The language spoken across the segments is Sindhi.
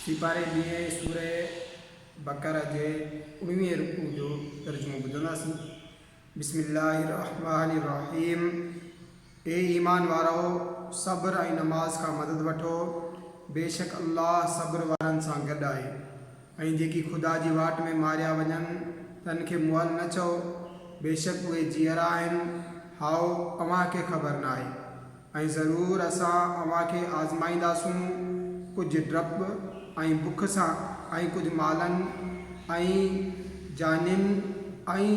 سيپاري ٻئين سورة بقره جي اڻويهين رڪوع جو ترجمو ٻڌنداسين. بسم الله الرحمٰن الرحيم اي ايمان وارؤ! صبر ۽ نماز کان مدد وٺو، بيشڪ الله صبر وارن سان گڏ آهي. ۽ جيڪي خدا جي واٽ ۾ ماريا وڃن تن کي مئل نه چئو، بيشڪ اهي جيئرا آهن، هائو، اوهان کي خبر ناهي. ۽ ضرور اسان اوهان کي آزمائينداسون ڪجهه ڊپ ۽ بک سان ۽ ڪجهه مالن ۽ جانين ۽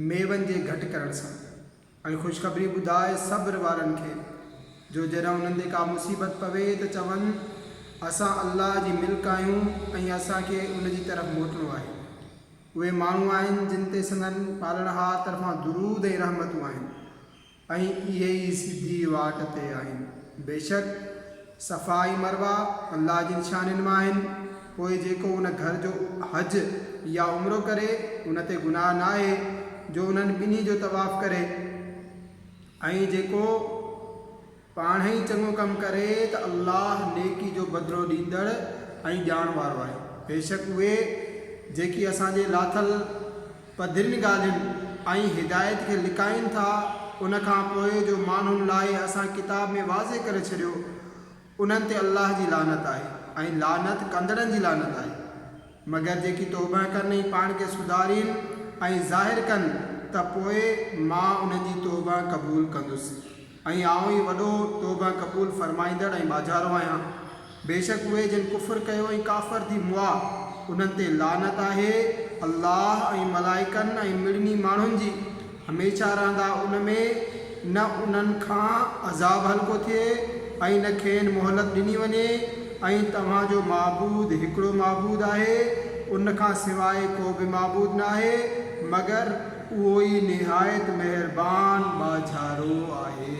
ميون جي گهٽ ڪرڻ سان. ۽ خوشخبري ٻڌاء صبر وارن کي، جو جڏهن انهن تي ڪا مصيبت پوي ته چون، اسان الله جي ملڪ آهيون ۽ اسان کي ان جي طرف موٽڻو آهي. اهي ماڻهو آهن جن تي سندن پالڻهار طرفان درود ۽ رحمتون آهن. ۽ اهي ئي سڌي واٽ تي آهن. بيشڪ صفا ۽ مروه الله جي نشانين مان آهن، پوء جيڪو ان گهر جو حج يا عمرو ڪري ان تي گناهه ناهي جو انهن ٻنهي جو طواف ڪري ۽ جيڪو پاڻهئي چڱو ڪم ڪري ته الله نيڪي جو بدلو ڏيندڙ ۽ ڄاڻ وارو آهي. بيشڪ اهي جيڪي اسان جي لاٿل پڌرين ڳالهين ۽ هدايت کي لڪائين ٿا، ان کان پوء جو ماڻهن لاء اسان ڪتاب ۾ واضح ڪري ڇڏيو، انهن تي الله جي لعنت آهي ۽ لعنت ڪندڙن جي لعنت آهي. مگر جيڪي توبهه ڪن ۽ پاڻ کي سڌارين ۽ ظاهر ڪن ته پوء مان انهن جي توبهه قبول ڪندس. ۽ آئون ئي وڏو توبه قبول فرمائيندڙ ۽ ٻاجهارو آهيان. بيشڪ اهي جن ڪفر ڪيو ۽ ڪافر ٿي مئا، انهن تي لعنت آهي، الله ۽ ملائڪن ۽ مڙني ماڻهن جي، هميشه رهندا ان ۾، نه انهن کان عذاب هلڪو ٿئي ۽ نه کين مهلت ڏني وڃي، ۽ توهان جو معبود هڪڙو معبود آهي، ان کان سواء ڪو به معبود ناهي، مگر اهو ئي نهايت مهربان ٻاجهارو آهي.